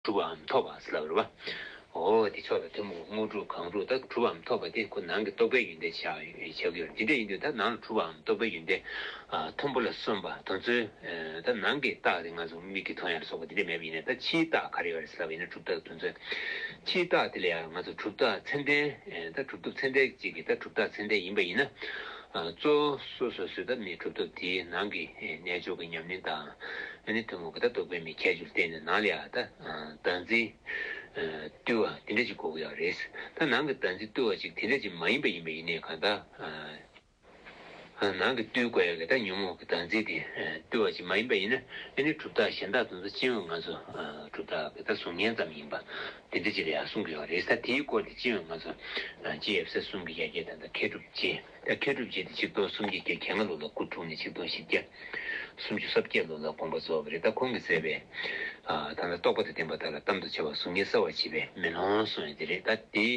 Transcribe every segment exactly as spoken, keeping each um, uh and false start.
གྲུབ་པའམ་ཐོབ་པ་ཟེར་ལབ་རེད་བ། འོ་དེ་ཕྱོགས་ལ་ཐུན་མོང་དངོས་གྲུབ་གང་རུང་ད་གྲུབ་པའམ་ཐོབ་པ་དེ་ཁོ་ནང་གི་རྟོགས་པའི་ཡོན་ཏན་ཆགས་ཆགས་ཀྱི་ཡོད་རེད། དེ་འདྲ་ཡིན་དུས་ད་ནང་ལ་གྲུབ་པའམ་རྟོགས་པའི་ཡོན་ཏན་ཨ་མཐོན་པོ་ལ་སོན་པ་དེ་ཚོའི་ཨ་ད་ནང་གི་རྟགས་དེ་ང་ཚོ་མིག་གིས་མཐོང་ཡ་ལ་སོགས་པ་དེ་འདྲ་མེད་པ་ཡིན་ན། ད་ཕྱིའི་རྟགས་ག་རེ་ཡོད་རེད་ཟེར་ལབ་པ་ཡིན་ན། གྲུབ་རྟགས་དེ་ཚོའི་ཕྱིའི་རྟགས་དེ་ལ་ཡང་ང་ཚོ་གྲུབ་རྟགས་ཚད་ལྡན་ཨ་ད་གྲུབ་ཐོབ་ཚད་ལྡན་ཅིག་གི་ད་གྲུབ་རྟགས་ཚད་ལྡན་ཡིན་པ་ཡིན་ན། ཨ་གཙོ་བོ་སོ་སོ་སོའི་ད་མིའི་གྲུབ་ཐོབ་དེའི་ནང་གི་ཨ་རྣལ་འབྱོར་གྱི་ཉམས་ལེན་དང་། ཨ་ནི་ཐུན་མོང་གི་ད་རྟོགས་པའི་མིའི་ཁྱད་ཆོས་ལ་བརྟེན་ནས་ནང་ལ་ཡང་ད་ཨ་བདག་འཛིན་ཨ་རྟུལ་བ་དེ་འདྲ་ཅིག་དགོས་ཀྱི་ཡོད་རེད། ད་ནང་གི་བདག་འཛིན་རྟུལ་བ་ཅིག་དེ་འདྲ་ཅིག་མ་ཡིན་པ་ཡིན་པ་ཡིན་ནའི་གང་ལྟར་ཨ་ནང་གི་རྟུལ་དགོས་ཡག་གི་ད་ཉོན་མོངས་ཀྱི་བདག་འཛིན་དེ་ཨ་རྟུལ་བ་ཅིག་མ་ཡིན་པ་ཡིན་ན། ཨ་ནི་གྲུབ་རྟགས་གཞན་དག་དེ་ཚོ་སྤྱི་ཡོངས་ང་ཚོ་ཨ་གྲུབ་རྟགས་ཀྱི་ད་གཟུགས་བརྙན་ཙམ་ཡིན་པ་དེ་འདྲ་ཅིག་ལ་ཡང་གསུང་གི་ཡོད་རེད། ད་དེའི་སྐོར་དེ་སྤྱི་ཡོངས་ང་ཚོ་ཨ་སྤྱི་ཡབ་སྲས་གསུམ་གྱི་ཡ་གྱལ་དང་ད་མཁས་གྲུབ་རྗེ། ད་མཁས་གྲུབ་རྗེ་དེ་ཆིག་སྟོང་སུམ་བརྒྱ་བརྒྱད་ཅུ་གྱ་ལྔ་ལོ་ལ་སྐུ་འཁྲུངས་ནས་ཆིག་སྟོང་བཞི་བརྒྱ་སུམ་ཅུ་སོ་བརྒྱད་ལོ་ལ་དགོངས་པ་རྫོགས་པ་རེད། ད་ཁོང་གིས་མཛད་པའི་ཨ་ད་ལྟ་རྟོགས་པ་དང་ལྡན་པ་དག་ལ་གཏམ་དང་བཅས་པ་གཟུགས་བརྙན་གསལ་བར་བྱེད་པའི་མེ་ལོང་གསུངས་ཡ་དེ་རེད། ད་དེའི་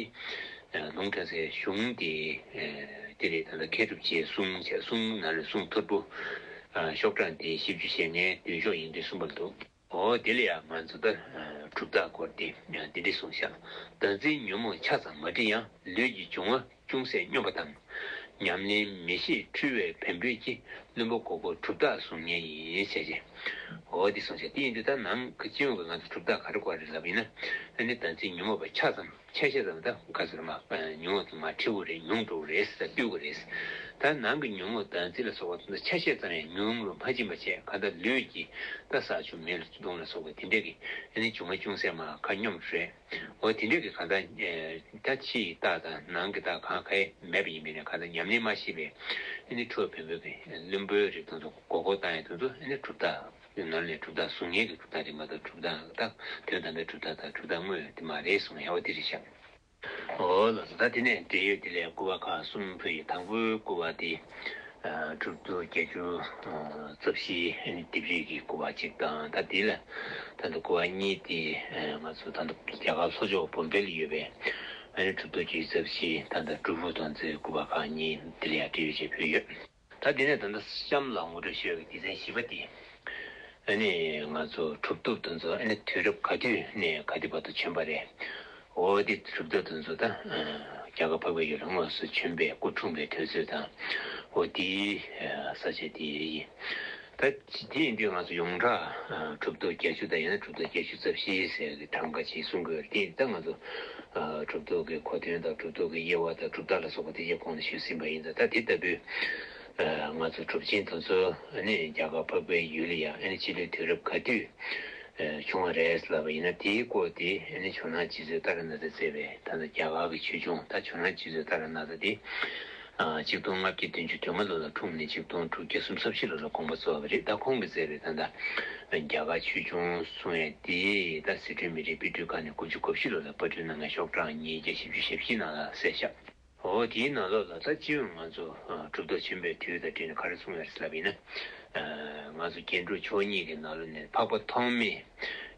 ཨ་ལུང་དྲངས་སའི་གཞུང་དེ་ཨ་དེ་རེད། ད་ལྟ་མཁས་གྲུབ་རྗེའི་གསུང་བྱས། གསུང་ནང་ལ་གསུང་ཐོར་བུ་ཨ་ཤོག་གྲངས་དེ་བཞི་བཅུ་ཞེ་ལྔའི་མདུན་ཤོག་ཡིན་དུས་གསུངས་པ་འདུག་འོ་དེ་ལ་ཡང་ང་ཚོ་ད་ཨ་གྲུབ་རྟགས་སྐོར་དེ་ཨ་འདི་འདྲ་གསུངས་ཤག་བདག་འཛིན་ཉོན་མོངས་ཆ་ཙམ་མ་བྲི་ཡང་། ལུས་ཀྱི་འབྱུང་བ་ཅུང་ཟད་སྙོམས་པ་དང་། ཉམས་ལེན་མི་ཤེས་འཁྲུལ་བའི་བེམ་པོས་ཀྱི། བླུན་པོ་མགོ་སྐོར་གྲུབ་རྟགས་གཟུགས་བརྙན་ཡིན། ཞེས་བྱས། འོ་འདི་གསུངས་ཤག་དེ་ཡིན་དུས་ད་ནང་གི་སྤྱི་ཡོངས་ཀྱི་ང་ཚོ་གྲུབ་རྟགས་ག་རེ་དགོས་རེད་ལབ་པ་ཡིན་ན། ཨ་ནི་བདག་འཛིན་ཉོན་མོངས་པ་ཆ་ཙམ། ཆ་ཤས་ཙམ་ད་ག་ཟེར་མ་ཉུང་བ་ཙམ་མ་འཁྲི་དགོས་རེད། ཉུང་འགྲོ་གི་རེད་ཟེར། རྟུལ་དགོས་རེད། ད་ནང་གི་ཉོན་མོངས་བདག་འཛིན་ལ་སོགས་པ་ཆ་ཤས་ཙམ་ཡང་ཉུང་རུ་མ་ཕྱིན་པ་བྱས། གང་ལྟར་ལུས་ཀྱི་ད་ས་ཆུ་མེ་ལ་ཆུ་དུང་ལ་སོགས་པ་དེ་འདྲས་ཀྱི་ཨ་ནི་འབྱུང་བ་ཅུང་ཟད་མར་ཁ་སྙོམས་རེད། འོ་དེ་འདྲས་ཀྱི་གང་ལྟར་ཨེ་ད་ཕྱི་ཡི་རྟགས་དང་ནང་གི་རྟགས་གང་ག་ཡང་མེད་པ་ཡིན་པས་ན། གང་ལྟར་ཉམས་ལེན་མ་ཤེས་པའི་ཨ་ནི་འཁྲུལ་བ་བེམ་པོའི་གི་བླུན་པོའི་རིགས་དེ་ཚོ་མགོ་སྐོར་བཏང་ཡ་དེ་ཚོ་ཨ་ནི་གྲུབ་རྟགས་ནང་ནས་གྲུབ་རྟགས་གཟུགས་བརྙན་གྱི་གྲུབ་རྟགས་རིམ་པ་དང་། གྲུབ་རྟགས་ད་དོན་དམ་པའི་གྲུབ་རྟགས་དང་གྲུབ་རྟགས་དངོས་དེ་མ་རེད་གསུངས་ཡ། འོ་དེ་རེད་ཤག་འོ་ལགས་སོ། ད་དེ་ནས་འབྲེལ་ཡོད་དེ་ལས་སྐུ་པར་ཁག་གསུམ་ཕུལ་ཡོད། དང་པོའི་སྐུ་པར་དེ་ཨ་གྲུབ་ཐོབ་བརྒྱད་ཅུ་རྩ་བཞི་ཨ་ནི་ལྡེབས་རིས་ཀྱི་སྐུ་པར་གཅིག་དང་། ད་དེ་ལ་ད་ལྟ་སྐུ་པར་གཉིས་དེ་ཨ་ང་ཚོ་ད་ལྟ་རྒྱ་གར་ལྷོ་ཕྱོགས་བོམ་བེ་ལ་ཡོད་པའི་ཨ་ནི་གྲུབ་ཐོབ་བརྒྱད་ཅུ་རྩ་བཞི་ད་ལྟ་སྒྲུབ་ཕུག་དང་མཛའ་བའི་སྐུ་པར་ཁག་གཉིས་དེ་ལ་ཡང་འབྲེལ་ཡོད་བྱས་ཕུལ་ཡོད། ད་དེ་ནས་ད་ལྟ་གཤམ་ལ་ངོ་སྤྲོད་ཞུ་ཡག་གི་སྡེ་ཚན་བཞི་པ་དེ། ཨ་ནི་ང་ཚོ་གྲུབ་ཐོབ་དེ་ཚོ་ཨ་ནི་དུས་རབས་ག་དུས་ནས་ག་དུས་བར་དུ་བྱོན་པ་རེད། འོ་དེ་གྲུབ་ཐོབ་དེ་ཚོ་ད་ཨ་རྒྱ་གར་འཕགས་པའི་ཡུལ་ལ་དངོས་སུ་བྱོན་པའི་སྐུ་འཁྲུངས་པའི་དུས་ཚོད་དང་། འོ་དེའི་ཨ་ས་ཆ་དེ་ཡིན། ད་དེ་ཡིན་དུས་ང་ཚོ་ཡོངས་གྲགས་ཨ་གྲུབ་ཐོབ་བརྒྱད་ཅུ་དང་ཡང་ན་གྲུབ་ཐོབ་བརྒྱད་ཅུ་རྩ་བཞི་ཟེར་གྱི་གྲངས་ཀ་ཅིག་གསུང་གི་ཡོད་རེད། དེ་ཡིན་ད་ང་ཚོ་ཨ་གྲུབ་ཐོབ་ཀྱི་གོ་དོན་དང་གྲུབ་ཐོབ་ཀྱི་དབྱེ་བ་དང་གྲུབ་རྟགས་ལ་སོགས་པ་དེ་རྗེས་གོང་ལ་ཞུས་ཟིན་པ་ཡིན་ཙང་། ད་དེ་ལྟ་བུའི་ཨ་ང་ཚོ་གྲུབ་ཆེན་དེ་ཚོ་ཨ་ནི་རྒྱ་གར་འཕགས་པའི་ཡུལ་ལ་ཡང་ཨ་ནི་སྤྱི་ལོའི་དུས་རབས་ག་དུས་ཨ་བྱུང་བ་རེད་ལབ་པ་ཡིན་ན། དེའི་སྐོར་དེ་ཨ་ནི་ཇོ་ནང་རྗེ་བཙུན་ཏཱ་ར་ནཱ་ཐས་མཛད་པའི་ད་ལྟ་རྒྱ་གར་གྱི་ཆོས་འབྱུང་། ད་ཇོ་ནང་རྗེ་བཙུན་ཏཱ་ར་ནཱ་ཐ་དེ་ཨ་ཆིག་སྟོང་ལྔ་བརྒྱ་བདུན་ཅུ་དོན་ལྔ་ལོ་ལ་འཁྲུངས་ནས་ཆིག་སྟོང་དྲུག་བརྒྱ་སུམ་ཅུ་སོ་བཞི་ལོ་ལ་དགོངས་པ་རྫོགས་པ་རེད། ད་ཁོང་གིས་མཛད་པའི་ད་ལྟ་རྒྱ་གར་ཆོས་འབྱུང་གསུང་ཡས་དེ་ད་སི་ཁྲོན་མི་རིགས་དཔེ་སྐྲུན་ཁང་ནས་དགུ་བཅུ་གོ་བཞི་ལོ་ལ་པར་སྐྲུན་གནང་མཁན་ཤོག་གྲངས་ཉིས་བརྒྱ་བཞི་བཅུ་ཞེ་བཞི་ནང་ལ་གསལ་བཞག་འོ་དེའི་ནང་ལོགས་ལ་ད་སྤྱི་ཡོངས་ང་ཚོ་ཨ་གྲུབ་ཐོབ་བྱོན་པའི་དུས་དང་འབྲེལ་ནས་ག་རེ་གསུངས་ཡོད་རེད་ལབ་ཡིན་ན། ཨ་ང་ཚོ་རྒྱན་དྲུག་མཆོག་གཉིས་ཀྱི་ནང་ལོགས་ནས་འཕགས་པ་ཐོགས་མེད་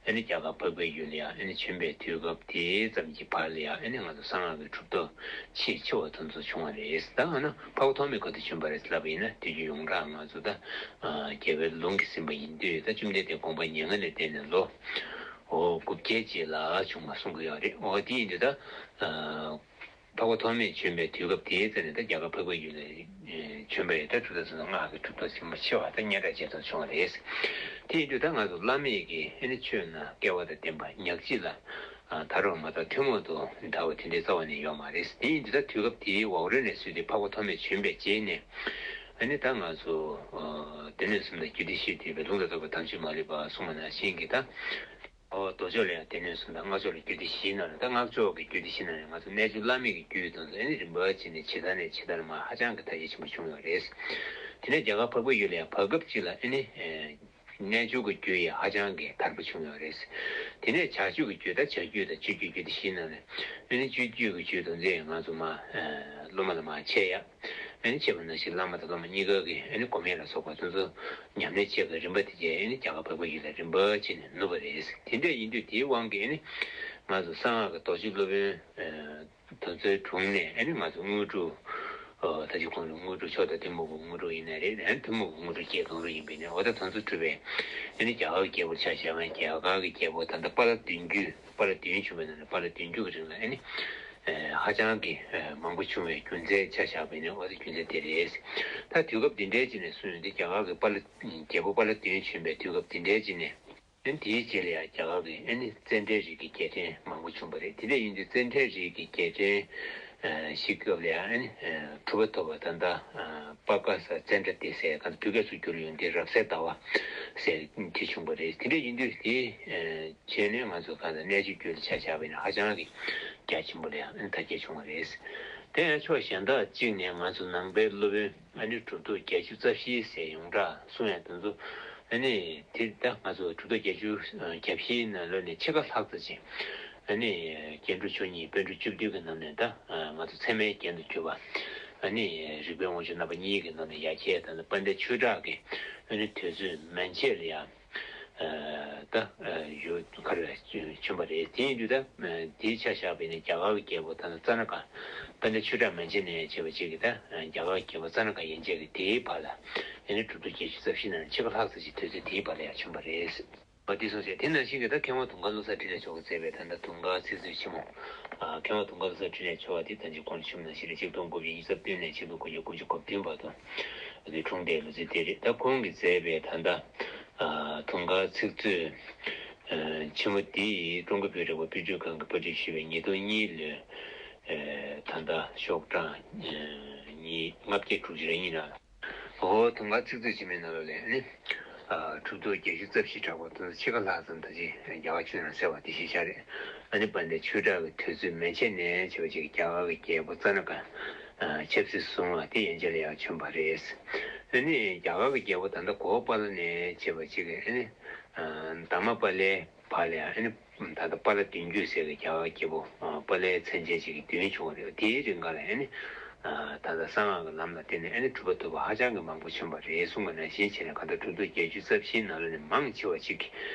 ཨ་ནི་རྒྱ་གར་འཕགས་པའི་ཡུལ་ལ་ཡང་ཨ་ནི་བྱོན་པའི་དུས་སྐབས་དེ་ཙམ་གྱི་བར་ལ་ཡང་ཨ་ནི་ང་ཚོ་གསང་སྔགས་ཀྱི་གྲུབ་ཐོབ་ཆེས་ཆེ་བ་དེ་ཚོ་བྱུང་བ་རེད། ད་འོ་ན་འཕགས་པ་ཐོགས་མེད་ག་དུས་བྱོན་པ་རེད་ལབ་པ་ཡིན་ན། དུས་རྒྱུན་ཡོངས་གྲགས་ང་ཚོ་ད་ཨ་རྒྱལ་བའི་ལུང་གིས་ཟིན་པ་ཡིན་དུས། ད་བཅོམ་ལྡན་འདས་དགོངས་པ་མྱ་ངན་ལས་འདས་ནས་ལོ་འོ་དགུ་བརྒྱའི་རྗེས་ལ་བྱུང་བ་གསུང་གི་ཡོད་རེད། འོ་དེ་ཡིན་དུས་ད་ཨ་འཕགས་པ་ཐོགས་མེད་བྱོན་པའི་དུས་སྐབས་དེའི་ཚེ་ནས་ད་རྒྱ་གར་འཕགས་པའི་ཡུལ་ལ་བྱོན་པའི་ད་གྲུབ་རྟགས་ཚོ་སྔགས་ཀྱི་གྲུབ་རྟགས་ཆེན་པོ་ཆེ་བ་ད་སྙན་གྲགས་ཆེ་ཙམ་བྱུང་བ་རེད། དེ་ཡིན་དུས་ད་ང་ཚོ་བླ་མེད་ཀྱི་ཨ་ནི་ཆོས་ནང་སྐལ་བ་དང་ལྡན་པ་ཉག་གཅིག་ལ་ཨ་ད་རུང་མ་ད་ཐུན་མོང་དུ་དར་བ་དེ་འདྲའི་རྩ་བ་ནས་ཡོད་མ་རེད། དེ་ཡིན་དུས་ད་དུས་སྐབས་དེའི་འོག་རོལ་ནས་བཟོས་ཏེ་འཕགས་པ་ཐོགས་མེད་བྱོན་པའི་རྗེས་ནས་ཨ་ནི་ད་ང་ཚོ་ཨ་སྡེ་སྣོད་གསུམ་དང་རྒྱུད་སྡེ་བཞི་ཡོད་པའི་ལུང་དང་རྟོགས་པའི་དམ་ཆོས་མ་ལུས་པ་གསུངས་པ་ནང་བཞིན་གྱི་ད། ཨོ་མདོ་ཕྱོགས་ལ་ཡང་སྡེ་སྣོད་གསུམ་དང་སྔགས་ཕྱོགས་ལ་རྒྱུད་སྡེ་བཞིའི་ནང་ནས། ད་སྔགས་ཕྱོགས་ཀྱི་རྒྱུད་སྡེ་བཞི་ནང་ནས་ང་ཚོ་རྣལ་འབྱོར་བླ་མེད་ཀྱི་རྒྱུད་དང་ཨ་ནི་རིམ་པ་བྱས་ནས་ཇི་ལྟར་ནས་ཇི་ལྟར་མར་ཧ་ཅང་གི་དར་རྒྱས་ཆེན་པོ་བྱུང་ཡོད་རེད། དེ་ནས་རྒྱ་གར་འཕགས་པའི་ཡུལ་ལ་ཡང་བར་སྐབས་ཅིག་ལ་ཨ་ནི་ཨེ་རྣལ་འབྱོར་གྱི་རྒྱུད་ཡང་ཧ་ཅང་གི་དར་པོ་བྱུང་ཡོད་རེད། དེ་ནས་བྱ་སྤྱོད་ཀྱི་རྒྱུད། ད་བྱ་རྒྱུད་དང་སྤྱོད་རྒྱུད་རྒྱུད་སྡེ་བཞིའི་ནང་ནས་ཨ་ནི་སྤྱོད་རྒྱུད་ཀྱི་རྒྱུད་དང་དེ་ང་ཚོ་མར་ཨེ་སློབ་མ་ལ་མར་འཆད་ཡ། ཨ་ནི་འཆད་པ་ནང་བཞིན་བླ་མ་དང་སློབ་མ་གཉིས་ཀ་གིས་ཨ་ནི་སྒོམ་ཡས་ལ་སོགས་པ་དེ་ཚོ་ཉམས་ལེན་བྱེད་པའི་རིམ་པ་དེ་བྱས། ཨ་ནི་རྒྱ་གར་འཕགས་པའི་ཡུལ་ལ་རིམ་པ་བྱས་ནས་ནུབ་པ་རེད། དེ་འདྲ་ཡིན་དུས་དེའི་དབང་གིས་ཨ་ནི་ང་ཚོ་གསང་སྔགས་ཀྱི་རྡོ་རྗེ་སློབ་དཔོན་དེ་ཚོའི་དྲུང་ནས་ཨ་ནི་ང་ཚོ་དངོས་གྲུབ་ ཨོ། ད་ཅི་ཁོང་ཚོ་དངོས་གྲུབ་ཕྱོགས་དང་ཐུན་མོང་གི་དངོས་གྲུབ་ཡིན་ན་རེད། ཨ་ནི་ཐུན་མོང་གི་དངོས་གྲུབ་སྐྱེས་གང་རུང་ཡིན་པས་ནས། འོ་ད་དེ་ཚོ་གྲུབ་པའི་ཨ་ནི་རྒྱ་གར་གྱི་རྒྱལ་པོར་ཆ་བཞག་ན། རྒྱ་གར་གྱི་རྒྱལ་པོ་ད་ལྟ་དཔལ་ལྡན་རྒྱུད། དཔལ་ལྡན་བྱུང་བའི་ནང་ནས་དཔལ་ལྡན་རྒྱུད་ཀྱི་རིང་ལ་ཨ་ནི་ཧ་ཅང་གི་མང་པོ་བྱུང་བའི་རྒྱུ་མཚན་ཆ་བཞག་པས་ནས། འོ་ད་རྒྱུ་མཚན་དེ་རེད། ད་དུས་སྐབས་འདི་འདྲའི་ཅིག་ནས་གསུངས་ཡོང་དུས། རྒྱ་གར་གྱི་དཔལ་རྒྱལ་པོ་དཔལ་ལྡན་བྱོན་པའི་དུས་སྐབས་འདི་འདྲའི་ཅིག་ནས། ཨ་ནི་དེའི་རྗེས་ལ་ཡང་རྒྱ་གར་གྱི་ཨ་ནི་བཙན་ཁྲིད་རིགས་ཀྱི་རྒྱལ་ཕྲན་མང་པོ་བྱུང་བ་རེད། དེ་འདྲ་ཡིན་དུས་བཙན་ཁྲིད་རིགས་ཀྱི་རྒྱལ་ཕྲན་ཞིག་སྐབས་ལ་ཡང་ཨ་ནི་གྲུབ་པ་ཐོབ་པ། ད་ལྟ་པ་ཀ་ས་ཙནྡྲ་སྟེ་ཟེར་གང་། བོད་སྐད་ཚུར་བསྒྱུར་ཡོང་དུས་རབ་གསལ་ཟླ་བ་ཟེར་དེ་བྱུང་བ་རེད། དེ་འདྲ་ཡིན་དུས་དེ་རྗེས་ནས་ང་ཚོ་གང་ལྟར་གནས་ཆུང་རྒྱུད་ལ་ཆ་བཞག་པ་ཡིན་ན་ཧ་ཅང་གི་རྒྱ་ཆེན་པོ་ལ་ཡང་ཨ་ནི་དར་རྒྱས་བྱུང་བ་རེད། དེ་ཡང་ཕྱོགས་གཞན་དག་ཅིག་ནས་ང་ཚོ་ནང་པའི་སློབ་དཔོན་ཨ་ནི་གྲུབ་ཐོབ་བརྒྱད་ཅུ་རྩ་བཞི་ཟེར་ཡོངས་གྲགས་གསུང་ཡ་དེ་ཚོ་ཨ་ནི་དེ་ད་ང་ཚོ་གྲུབ་ཐོབ་བརྒྱད་ཅུ་གྱ་བཞིའི་ནང་ལོགས་ནས་ཕྱེད་ཀ་ལྷག་ཙམ་ཅིག་ཨ་ནི་རྒྱན་དྲུག་མཆོག་གཉིས་པཎ་གྲུབ་བཅུ་བདུན་གྱི་ནང་ནས་ད་ང་ཚོ་ཚད་མའི་རྒྱན་དུ་གྱུར་པ། ཨ་ནི་རིག་པའི་དབང་ཕྱུག་རྣམ་པ་གཉིས་ཀྱི་ནང་ནས་ཡ་གྱལ་དང་དཔལ་ལྡན་ཆོས་གྲགས་ཀྱི་ཨ་ནི་དུས་ཚོད་མན་ཆད་ལ་ཡང་། ད་ཡོད་ཁར་བྱོན་པ་རེད། དེ་ཡིན་དུས་ད་དེའི་ཆ་བཞག་པ་ཡིན་ན་རྒྱ་གར་གྱི་རྒྱལ་པོ་ད་ལྟ་ཙ་ན་ག་དཔལ་ལྡན་ཆོས་གྲགས་མན་ཆད་ནས་བྱས་པ་ཅིག་གིས་ད་རྒྱ་གར་གྱི་རྒྱལ་པོ་ཙ་ན་ག་ཡན་ཆད་ཀྱི་དེའི་བར་ལ་ཨ་ནི་གྲུབ་ཐོབ་བརྒྱད་ཅུ་རྩ་བཞི་ནང་ཕྱེད་ཀ་ལྷག་ཙམ་ཞིག་དུས་ཚོད་དེའི་བར་ལ་ཡང་བྱོན་པ་རེད། འོ་དེ་སོང་ཙང་དེ་ནང་བཞིན་གྱི་ད་མཁས་དབང་དུང་དཀར་བློ་བཟང་འཕྲིན་ལས་མཆོག་གིས་མཛད་པའི་ད་ལྟ་དུང་དཀར་ཚིག་མཛོད་ཆེན་མོ། ཨ། མཁས་དབང་དུང་དཀར་བློ་བཟང་འཕྲིན་ལས་མཆོག་དེ་ད་ཅི་གོང་ལ་ཞུས་པ་ནང་བཞིན་རེད། ཆིག་སྟོང་དགུ་བརྒྱ་ཉི་ཤུ་རྩ་བདུན་ནས་ཆིག་སྟོང་དགུ་བརྒྱ་དགུ་བཅུ་གོ་བདུན་བར་དུ་འདི་འཁྲུངས་དེའི་ལོ་ཚིགས་དེ་རེད། ད་ཁོང་གིས་མཛད་པའི་ད་ལྟ། ཨ། དུང་དཀར་ཚིག་མཛོད་ཆེན་མོ་འདི་ཀྲུང་གོའི་བོད་རིག་པ་དཔེ་སྐྲུན་ཁང་གིས་པར་སྐྲུན་ཞུས་པའི་ཉིས་སྟོང་གཉིས་ལོའི་ད་ལྟ་ཤོག་གྲངས་ཉིས། ལྔ་བརྒྱ་དྲུག་ཅུ་རེ་གཉིས་ནང་། འོ། དུང་དཀར་ཚིག་མཛོད་ཆེན་མོའི་ནང་ལོགས་ལ་ཨ་ནི། ཨ། གྲུབ་ཐོབ་བརྒྱད་ཅུ་རྩ་བཞི་གྲགས་པ་དེ་ཕྱེད་ཀ་ལྷག་ཙམ་ད་ཅི་རྒྱ་གར་ཕྱོགས་ནས་གསལ་བ་དེ་ཞིག་ཆགས་རེད། ཨ་ནི་དཔལ་ལྡན་ཆོས་གྲགས་ཀྱི་དུས་ཚོད་མན་ཆད་ནས་བྱས་པ་ཅིག་རྒྱ་གར་གྱི་རྒྱལ་པོ་ཙ་ན་ག་ཆབ་སྲིད་བཟུང་བ་དེ་ཡན་ཆད་ལ་ཡང་བྱོན་པ་རེད། ཨ་ནི་རྒྱ་གར་གྱི་རྒྱལ་པོ་ད་ལྟ་གོ་པཱ་ལ་ནས་བྱས་པ་ཅིག་ཨ་ནི། ཨ། དྷརྨ་པཱ་ལའི་བར་ལ་ཡང་ཨ་ནི། ད་ལྟ་དཔལ་ལྡན་རྒྱུད་ཟེར་གྱི་རྒྱ་གར་རྒྱལ་པོ་དཔལ་ལྡན་མཚན་ཅན་ཅིག་གི་མདུན་བྱུང་བ་རེད། དེའི་རིང་ག་ལ་ཨ་ནི་ད་ལྟ་གསང་སྔགས་ཀྱི་ལམ་ལ་བརྟེན་ནས་ཨ་ནི་གྲུབ་པ་ཐོབ་པ་ཧ་ཅང་གི་མང་པོ་བྱུང་བ་རེད། གསུངས་པ་ནང་བཞིན་བྱས་ནས་གང་ལྟར་གྲུབ་ཐོབ་བརྒྱད་ཅུ་རྩ་བཞིའི་ནང་ལོགས་ནས་མང་ཆེ་བ་ཅིག་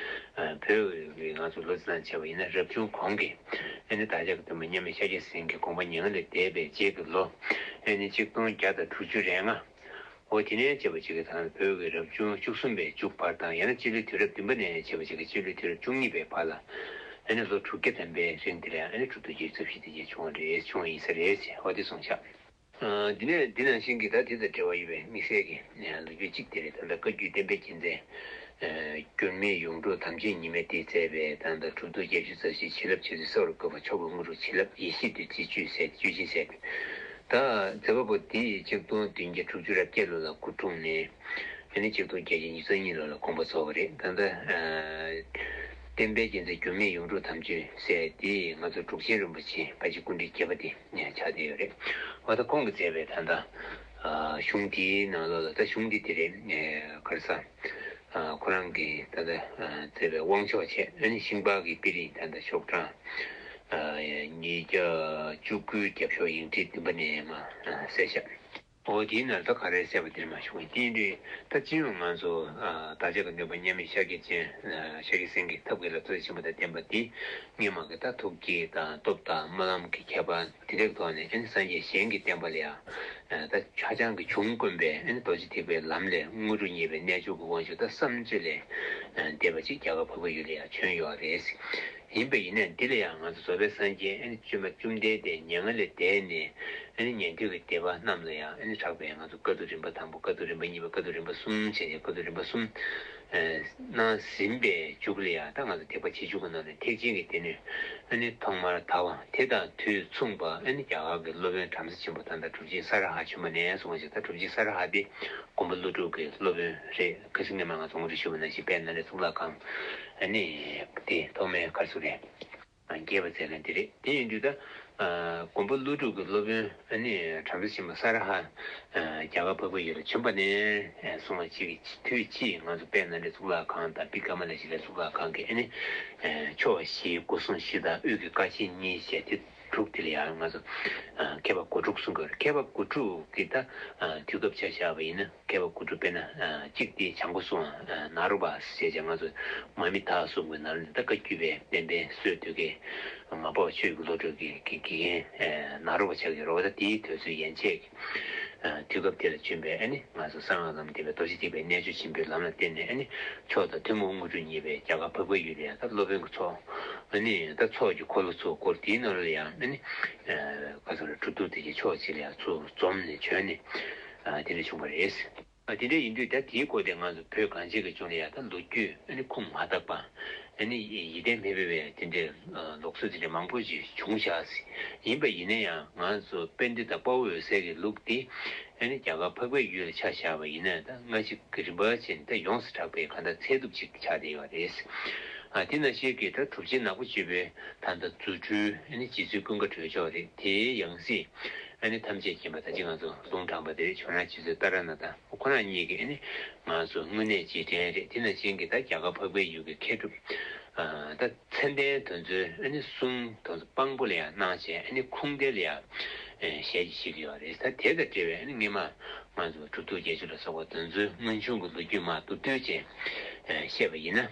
བོད་ཀྱི་ང་ཚོ་ལོ་ཙཱ་བྱས་པ་ཡིན་ན་རབ་བྱུང་གོང་གི་ཨ་ནི་བདག་ཅག་གི་སྟོན་པ་མཉམ་མེད་ཤཱཀྱ་སེང་གེའི་དགོངས་པ་མྱ་ངན་ལས་འདས་པའི་རྗེས་ཀྱི་ལོ་ཨ་ནི་ཆིག་སྟོང་བརྒྱ་དང་དྲུག་ཅུ་རེ་ལྔ། འོ། དེ་ནས་བྱས་པ་ཅིག་གི་ད་བོད་ཀྱི་རབ་བྱུང་བཅུ་གསུམ་པའི་མཇུག་བར་དང་། ཡང་ན་སྤྱི་ལོའི་དུས་རབས་བདུན་པ་ནས་བྱས་པ་ཅིག་གི་སྤྱི་ལོའི་དུས་རབས་བཅུ་གཉིས་པའི་བར་ལ་ཨ་ནི་ལོ་དྲུག་བརྒྱ་ཐམ་པའི་རིང་དེ་ལ་ཨ་ནི་གྲུབ་ཐོབ་བརྒྱད་ཅུ་རྩ་བཞི་དེ་བྱས་བྱུང་བ་རེད། བྱུང་བ་ཡིན་ས་རེད་ཅེས་འོ་དེ་གསུངས་ཤག་ཨ། འདི་ནས་འདི་ནང་བཞིན་གྱི་ད་དེ་དང་འབྲེལ་བ་ཡོད་པའི་དམིགས་བསལ་གྱི་ལོ་རྒྱུས་གཅིག་དེ་རེད། ད་ལྟ་བཀའ་བརྒྱུད་བསྟན་པའི་རྒྱལ་མཚན་འགྱུར་མེད་ཡོངས་གྲུབ་དམ་ཆོས་ཉི་མ་འདིས་མཛད་པའི་ད་ལྟ་གྲུབ་ཐོབ་བརྒྱད་ཅུ་རྩ་བཞི་བྱིན་རླབས་ཆོས་ཚུལ་གསལ་བར་བཀོད་པ། མཆོག་གི་དངོས་གྲུབ་བྱིན་རླབས་ཡེ་ཤེས་བདུད་རྩིའི་བཅུད་ཟེར་བཅུད་ཆེན་ཟེར། ད་མཛད་པ་པོ་འདི་ཆིག་སྟོང་བདུན་བརྒྱ་དྲུག་ཅུ་རེ་བརྒྱད་ལོ་ལ་སྐུ་འཁྲུངས་ནས་ཨ་ནི་ཆིག་སྟོང་བརྒྱད་བརྒྱ་ཉི་ཤུ་རྩ་གཉིས་ལོ་ལ་དགོངས་པ་རྫོགས་པ་རེད། ད་ལྟ་བསྟན་པའི་རྒྱལ་མཚན་འགྱུར་མེད་ཡོངས་གྲུབ་དམ་ཆོས་ཟེར་འདི་ང་ཚོ་འབྲུག་ཆེན་རིན་པོ་ཆེ་པཎ་ཆེན་སྐུ་ཕྲེང་བརྒྱད་པ་དེ་ཆགས་བསྡད་ཡོད་རེད། འོ། ད་ཁོང་གིས་མཛད་པའི་ད་ལྟ་གཞུང་འདིའི་ནང་ལོགས་ལ། ད་གཞུང་འདི་དེ་རེད། ག་རེ་ཟ། ཁོ་རང་གིས་ད་ལྟ་མཛད་པའི་དབང་ཆོག་བྱས། ཨ་ནི་ཤིང་ལྤགས་ཀྱི་དཔེ་རིས་ད་ལྟ་ཤོག་གྲངས་ཉིས་བརྒྱ་བཅུ་དགུའི་རྒྱབ་ཤོག་ཡིག་ཕྲེང་བདུན་པ་ནས་མར་གསལ་བཞག་འོ། དེའི་ནང་ད་ག་རེ་གསལ་བ་དེར་མ་ཞུ་བ་ཡིན། དེ་ཡིན་དུས་ད་སྤྱི་ཡོངས་ང་ཚོ་བདག་ཅག་གི་སྟོན་པ་མཉམ་མེད་ཤཱཀྱ་ཅན། ཤཱཀྱ་སེང་གེ་ཐབས་མཁས་ལ་ཐུགས་རྗེ་ཆེན་པོ་དང་ལྡན་པ་འདི་སྔོན་མ་གི་ད་ཐུགས་བསྐྱེད་དང་སྟོབས་དང་སྨོན་ལམ་གྱི་ཁྱད་པར་དེ་འདྲའི་ཐོག་ནས་ཨ་ནི་སངས་རྒྱས་གཞན་གྱི་བསྟན་པ་ལ་ཡང་ད་ཧ་ཅང་གི་བྱུང་དཀོན་པའི་ཨ་ནི་རྡོ་རྗེ་ཐེག་པའི་ལམ་ལས་དངོས་གྲུབ་བརྙེས་པའི་རྣལ་འབྱོར་གྱི་དབང་ཕྱུག་ད་བསམ་བརྗོད་ལས་འདས་པ་ཅིག་རྒྱ་གར་འཕགས་པའི་ཡུལ་ལ་ཡང་བྱོན་ཡོད་རེད། ཡིན་པ་ཡིན་ནའང་འདི་ལ་ཡང་ང་ཚོ་རྫོགས་པའི་སངས་རྒྱས་ཨ་ནི་བཅོམ་པ་བཅོམ་ལྡན་འདས་མྱ་ངན་ལས་འདས་ནས་ཨ་ནི་ཉན་ཐོས་ཀྱི་སྡེ་པ་རྣམས་ལ་ཡང་ཨ་ནི་གྲགས་པའི་ང་ཚོ་དཀའ་ཐུབ་རིམ་པ་དང་པོ། དཀའ་ཐུབ་རིམ་པ་གཉིས་པ། དཀའ་ཐུབ་རིམ་པ་གསུམ་བྱས་ནས་དཀའ་ཐུབ་རིམ་པ་གསུམ་གནང་ཟིན་པའི་མཇུག་ལ་ཡང་ད་ང་ཚོ་ཐེག་པ་ཆེ་མཇུག་གི་ནང་ནས་ཐེག་ཆེན་གྱི་སྡེ་སྣོད་ཨ་ནི་ཐོག་མར་དར་བ་དེ་དང་དུས་མཚུངས་པ་ཨ་ནི་རྒྱ་གར་གྱི་སློབ་དཔོན་བྲམ་ཟེ་ཆེན་པོ་ད་ལྟ་གྲུབ་ཆེན་ས་ར་ཧ་བྱོན་པ་ནས་བཟུང་བ་ཞིག་ད་གྲུབ་ཆེན་ས་ར་ཧ་དེ་མགོན་པོ་ཀླུ་སྒྲུབ་ཀྱི་སློབ་དཔོན་རེད། ཁ་སང་ཉི་མ་ང་ཚོ་ངོ་སྤྲོད་ཞུས་པ་ནང་བཞིན་དཔལ་ནཱ་ལེནྡྲ་གཙུག་ལག་ཁང་ཨ་ནི་དེ་ཐོག་མའི་ག་རེ་ཟེར་དགོས་རེད། རྒྱས་པ་མཛད་མཁན་དེ་རེད། དེ་ཡིན་དུས་ད་མགོན་པོ་ཀླུ་སྒྲུབ་ཀྱི་སློབ་དཔོན་ཨ་ནི་བྲམ་ཟེ་ཆེན་པོ་ས་ར་ཧ་རྒྱ་གར་འཕགས་པའི་ཡུལ་ལ་བྱོན་པ་ནས་བཟུང་བ་ཅིག་གི་དུས་ཕྱིས་ང་ཚོ་དཔལ་ནཱ་ལེནྡྲ་གཙུག་ལག་ཁང་དང་བི་ཀ་མ་ལ་ཤི་ལའི་གཙུག་ལག་ཁང་གི་ཨ་ནི་ཕྱོགས་བཞི་སྒོ་སྲུང་བཞི་དང་དབུས་ཀྱི་ཀ་ཆེན་གཉིས་བྱས་དེ་དྲུག་དེ་ལ་ཡང་ང་ཚོ་མཁས་པ་སྒོ་དྲུག་གསུང་གི་ཡོད་རེད། མཁས་པ་སྒོ་དྲུག་གི་ད་དུས་སྐབས་ཆ་བཞག་པ་ཡིན་ན། མཁས་པ་དགུ་ཐུབ་དཔེར་ན་གཅིག་དེ་བྱང་སྒོ་སྲུང་བ་ནཱ་རོ་པ་ཞེས་བྱ་ང་ཚོ་མ་མི་དག་གསུམ་གྱི་ནང་ནས་ད་བཀའ་བརྒྱུད་པའི་བསྟན་པའི་སྲོལ་གཏོད་མཁན་མ་འབོ་བ་ཆོས་ཀྱི་བློ་གྲོས་ཀྱི་དགེ་རྒན་ནཱ་རོ་པ་ཆགས་ཀྱི་རེད་བ། ད་དེའི་དུས་ཚོད་ཡན་ཆད་ཀྱི་དུས་སྐབས་དེ་ལ་བྱོན་པའི་ཨ་ནི་ང་ཚོ་གསང་སྔགས་ལམ་སྟོན་པའི་རྡོ་རྗེ་ཐེག་པའི་རྣལ་འབྱོར་ཆེན་པོའི་ལམ་ལ་བརྟེན་ནས་ཨ་ནི་མཆོག་དང་ཐུན་མོང་དངོས་གྲུབ་བརྙེས་པའི་རྒྱ་གར་འཕགས་པའི་ཡུལ་ལ་ཡང་ད་སློབ་དཔོན་གྱི་ཚོགས་ཨ་ནི་ད་ཚོགས་ཀྱི་འཁོར་ལོ་ཚོ་བསྐོར། དེའི་ནང་ལ་ཡང་ཨ་ནི་ག་ཚོད་རེད་གྲུབ་ཐོབ་དེ་གའི་ཕྱོགས་གཅིག་ལ་ཡང་ཚུར་འཛོམས་ནས་བྱོན་ནས་དེ་འདྲ་བྱུང་བ་རེད། ཨ་དེ་འདྲ་ཡིན་དུས་ད་དེའི་སྐོར་དེ་ང་ཚོ་བོད་གངས་ཅན་གྱི་ལྗོངས་ལ་ཡང་ད་ལོ་རྒྱུས་ཨ་ནི་ཁུངས་མ་དག་པ་ཨ་ནི་ཡིད་བརྟན་མེད་པའི་དེ་འདྲའི་ལུགས་སྲོལ་དེ་འདྲ་མང་པོ་ཞིག་བྱུང་བཞག་ཡིན་པ་ཡིན་ན་ཡང་ང་ཚོ་དཔལ་ལྡན་དང་དཔའ་བོ་འོད་ཟེར་གྱི་ལུགས་དེ་ཨ་ནི་རྒྱ་གར་འཕགས་པའི་ཡུལ་ལ་ཆ་བཞག་པ་ཡིན་ན་ད་སྔ་ཕྱི་གི་རིམ་པ་བྱས་ནས་ད་ཡོངས་སུ་གྲགས་པའི་གང་ལྟར་ཚད་ཐུབ་ཅིག་ཆགས་བསྡད་ཡོད་རེད། ཨ་དེ་ནང་བཞིན་གྱི་ད་གྲུབ་ཆེན་ནག་པོ་ཆེན་པོའི་ད་ལྟ་རྫུ་འཕྲུལ་ཨ་ནི་རྗེ་བཙུན་ཀུན་དགའ་གྲོལ་མཆོག་རེད། དེའི་ཡང་སྲིད་ཨ་ནི་ཐམས་ཅད་མཁྱེན་པ་ད་ཅི་ང་ཚོ་ལུང་དྲངས་པ་དེ་རེད། བྱོན་རང་རྗེ་བཙུན་ཏཱ་ར་ནཱ་ཐ་ཁོ་རང་གཉིས་ཀྱིས་ཨ་ནི་ང་ཚོ་དངོས་གནས་རྗེས་དྲན་རེད། དེ་ནང་བཞིན་གྱི་ད་རྒྱ་གར་འཕགས་པའི་ཡུལ་གྱི་མཁས་གྲུབ་ད་མཚན་ལྡན་དེ་ཚོའི་ཨ་ནི་གསུང་དེ་ཚོ་དཔང་པོ་ལ་ཡང་གནང་བྱས་ཨ་ནི་ཁུངས་ལྡན་ལ་ཡང་ཞལ་གྱིས་བཞེས་ཀྱི་ཡོད་རེད། ད་དེ་དང་འབྲེལ་བའི་ཨ་ནི་སྔོན་མ་ང་ཚོ་གྲུབ་ཐོབ་བརྒྱད་ཅུ་ལ་སོགས་པ་དེ་ཚོའི་སྔོན་བྱུང་གི་ལོ་རྒྱུས་མར་མདོར་བསྡུས་བྱས་བཤད་པ་ཡིན་ན་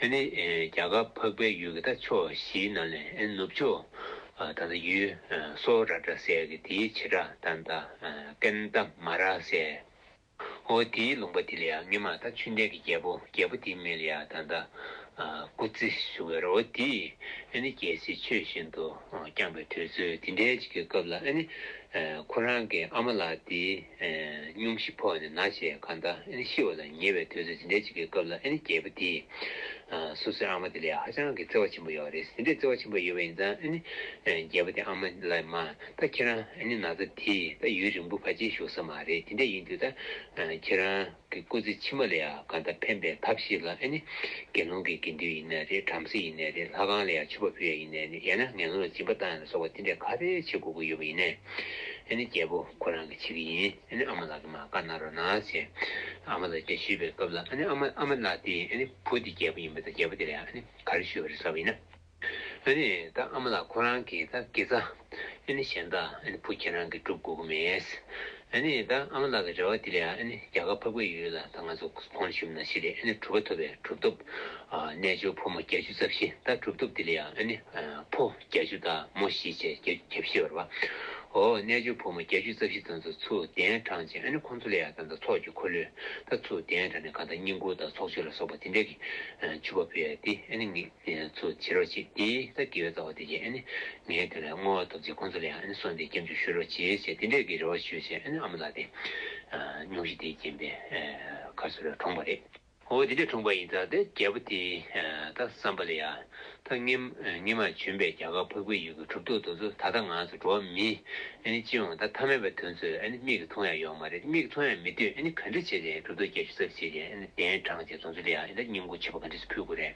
ཨ་ནི་རྒྱ་གར་འཕགས་པའི་ཡུལ་གྱི་ད་ཕྱོགས་བཞིའི་ནང་ནས་ཨ་ནི་ནུབ་ཕྱོགས་ད་ལྟ་ཡུལ་སོ་ར་ཏྲ་ཟེར་གི་དེའི་བྱེ་བྲག་ད་ལྟ་ཀན་ད་མ་ར་ཟེར། ཨོ་དེའི་ལུང་པ་དེ་ལ་ཡང་སྔོན་མ་ད་ཆོས་ལྡན་གྱི་རྒྱལ་པོ་རྒྱལ་པོ་དེའི་མིང་ལ་ཡང་ད་ལྟ་སྐུ་རྩེ་ཞུ་བའི་རོ། དེས་ཨ་ནི་རྒྱལ་སྲིད་ཆོས་བཞིན་དུ་བསྐྱངས་པའི་དུས་ཚོད་དེ་འདྲའི་ཅིག་གི་སྐབས་ལ་ཨ་ནི་ཁོ་རང་གི་ཨ་མ་ལགས་དེ་སྙུང་གཞི་ཕོག་ནས་ན་བྱས་གང་ལྟར་ཨ་ནི་ཤི་བ་ལ་ཉེ་བའི་དུས་ཚོད་དེ་འདྲའི་ཅིག་གི་སྐབས་ལ་ཨ་ནི་རྒྱལ་པོ་དེས་སོ་སོའི་ཨ་མ་དེ་ལ་ཡང་ཧ་ཅང་གི་བརྩེ་བ་ཆེན་པོ་ཡོད་རེད། དེ་འདྲའི་བརྩེ་བ་ཆེན་པོ་ཡོད་པ་ཡིན་ཙང་ཨ་ནི་རྒྱལ་པོ་དེ་ཨ་མ་ལ་མ། ད་ཁྱེད་རང་ཨ་ནི་ན་ཚ་དེས་ད་ཡུན་རིང་པོ་ཕལ་ཆེར་བཞུགས་ས་མ་རེད། དེ་འདྲ་ཡིན་དུས་ད་ཁྱེད་རང་གི་སྐུ་ཚེ་ཕྱི་མ་ལ་ཡང་གང་ལྟར་ཕན་པའི་ཐབས་ཤིག་ལ་ཨ་ནི་དགེ་སློང་གི་དགེ་འདུན་ཡིན་ནའི་རེད། བྲམ་ཟེ་ཡིན་ནའི་རེད། ལྷ་ཁང་ལ་ཡང་མཆོད་པ་ཕུལ་ཡ་ཡིན་ནའི་རེད། ཡང་ན་ངན་སློང་ལ་སྦྱིན་པ་བཏང་ཡ་ལ་སོགས་པ་དེ་འདྲ་ག་རེ་བྱེད་དགོས་ཀྱི་ཡོད་པ་ཡིན་ནའི་ཨ་ནི་རྒྱལ་པོ་ཁོ་རང་གིས་བྱེད་ཀྱི་ཡིན། ཨ་ནི་ཨ་མ་ལགས་ཀྱིས་མར་བཀའ་གནང་རོགས་གནང་ཞེས་ཨ་མ་ལགས་ཀྱིས་ཞུས་པའི་སྐབས་ལ་ཨ་ནི་ཨ་མ་ཨ་མ་ལགས་དེས་ཨ་ནི་བུ་དེ་རྒྱལ་པོ་ཡིན་པ་དང་རྒྱལ་པོ་དེ་ལ་ཡང་ཨ་ནི་ག་རེ་ཞུས་པ་རེད་ཟེར་བ་ཡིན་ན། ཨ་ནི་ད་ཨ་མ་ལགས་ཁོ་རང་གིས་ད་དགེ་རྩ་ཨ་ནི་གཞན་དག་ཨ་ནི་བུ་ཁྱེད་རང་གིས་སྒྲུབ་དགོས་ཀྱི་མེད། ཨ་ནི་ད་ཨ་མ་ལགས་ཀྱི་རེ་བ་དེ་ལ་ཡང་ཨ་ནི་རྒྱ་གར་འཕགས་པའི་ཡུལ་ལ་ད་ང་ཚོ་གོང་ཞུས་ནང་བཞིན་རེད། ཨ་ནི་གྲུབ་པ་ཐོབ་པའི་གྲུབ་ཐོབ་ཨ་རྣལ་འབྱོར་ཕོ་མོ་བརྒྱད་ཅུ་རྩ་བཞི། ད་གྲུབ་ཐོབ་དེ་ལ་ཡང་ཨ་ནི་ཨ་ཕོ་བརྒྱད་ཅུ་དང་མོ་བཞི་བྱས་བརྒྱད་བརྒྱད་བཞི་བར་བ། ཨོ་རྣལ་འབྱོར་ཕོ་མོ་བརྒྱད་ཅུ་རྩ་བཞི་དེ་ཚོ་ཚུར་གདན་དྲངས་བྱས་ཨ་ནི་ཁོང་ཚོ་ལ་ཡང་ད་ལྟ་ཚོགས་ཀྱི་འཁོར་ལོས་ད་ཚུར་གདན་དྲངས་ནས་གང་ལྟར་བསྙེན་བཀུར་དང་ཚོགས་མཆོད་ལ་སོགས་པ་དེ་འདྲ་གི་མཆོད་པ་ཕུལ་ཡ་དེ་ཨ་ནི་ངས། ཚུར་བྱེད་རོགས་བྱེད། དེ་ད་དགེ་བའི་རྩ་བ་དེ་གྱིས་ཨ་ནི་ངའི་དོན་ལ་བསྔོ་བ་ཐོབ་ཚེ་ཁོང་ཚོ་ལ་ཡང་ཨ་ནི་གསོལ་འདེབས་སྐྱབས་འཇུག་ཞུ་རོགས་བྱེད་ཅེས་དེ་འདྲས་ཀྱི་རེ་བ་ཞུས་བྱས་ཨ་ནི་ཨ་མ་ལགས་དེ་སྙུང་གཞི་དེ་བརྒྱན་པའི་གར་སོ་ར་གྲོངས་པ་རེད། འོ་དེ་འདྲས་གྲོངས་པ་ཡིན་ཙང་དེ་རྒྱལ་པོ་དེ་ད་བསམ་པ་ལ་ཡང་ད་སྔོན་སྔོན་མ་བྱོན་པའི་རྒྱ་གར་འཕགས་པའི་ཡུལ་གྱི་གྲུབ་ཐོབ་དེ་ཚོ་ད་ལྟ་ང་ཚོ་འགྲོ་བ་མི་ཨ་ནི་སྤྱི་ཡོངས་ད་ཐ་མལ་པ་དེ་ཚོས་ཨ་ནི་མིག་གིས་མཐོང་ཡ་ཡོད་མ་རེད། མིག་གིས་མཐོང་ཡ་མེད་དུས་ཨ་ནི་ག་འདྲ་བྱས་ཏེ་གྲུབ་ཐོབ་བརྒྱད་ཅུ་རྩ་བཞི་བྱས་ཏེ་ཨ་ནི་གདན་དྲངས་བྱས་དེ་ཚོ་ལ་ཡང་ཨ་ནི་ད་བསྙེན་བཀུར་མཆོད་པ་ག་འདྲས་སེ་ཕུལ་དགོས་རེད།